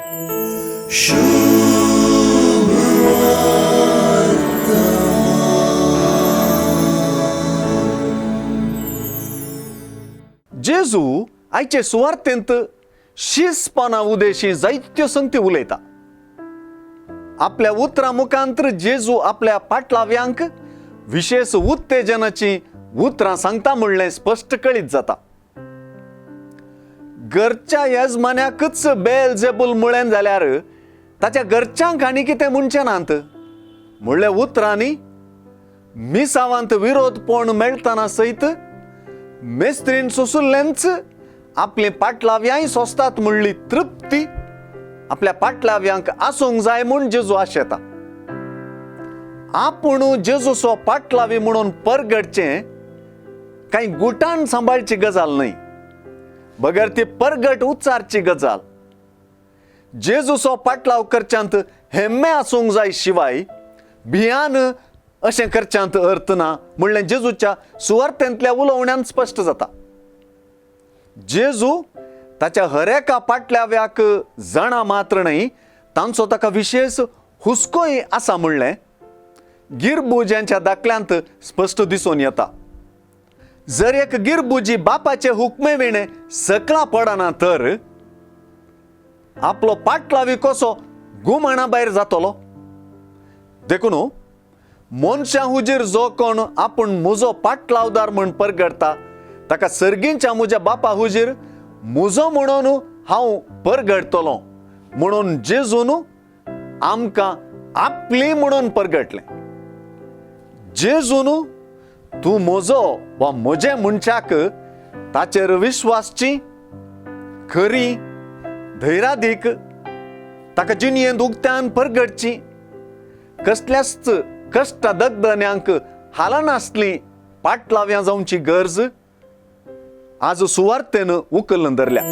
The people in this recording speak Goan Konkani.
जेजू आयचे सुवार्थेंत शिसपणा उदेशी जायत्यो संगती उलयता. आपल्या उतरां मुखांतर जेजू आपल्या पाटलाव्यांक विशेश उत्तेजनाची उतरां सांगता म्हणलें स्पश्ट कळीत जाता. घरच्या येजमान्याकच बेल जेबूल म्हळें जाल्यार ताच्या घरच्यांक आनी कितें म्हणचें नात म्हणल्या उतरांनी मिसावांत विरोधपण मेळटना सयत मेस्त्रीन सोंसुल्लेंच आपली पाटलाव्यांय सोंसतात म्हणली तृप्ती आपल्या पाटलाव्यांक आसूंक जाय म्हूण जेजू आशेता. आपूण जेजूचो पाटलावी म्हणून परगटचें कांय गुटान सांबाळची गजाल न्हय, बगर ती परगट उच्चारची गजाल. जेजूचो पाटलाव करच्यांत हेम्मे आसूंक जाय शिवाय भियान अशें करच्यांत अर्थ ना म्हणलें जेजूच्या सुवार्थेंतल्या उलोवण्यान स्पश्ट जाता. जेजू ताच्या हर एका पाटलाव्याक जाणा मात्र न्हय, तांचो ताका विशेश हुस्कोय आसा म्हणलें गिरबुज्यांच्या दाखल्यांत स्पश्ट दिसून येता. जर एक गिरबुजी बापाचे हुकमे विणें सकला पडना तर आपलो पाटलावी कसो गुमाणा भायर जातलो. देखून मनशां हुजीर जो कोण आपूण म्हजो पाटलावदार म्हूण परगटता ताका सर्गींच्या म्हज्या बापा हुजीर म्हजो म्हणून हांव परगटतलो म्हणून जेजून आमकां आपली म्हणून परगटलें. जेजून तूं म्हजो वा म्हजें मनशाक ताचेर विश्वासची खरी धैरादीक ताका जिणयेंत उक्त्यान परगटची कसल्याच कश्ट दगदन्यांक हालनासली पाटलाव्यां जावची गरज आज सुवार्थेन उखलून धरल्या.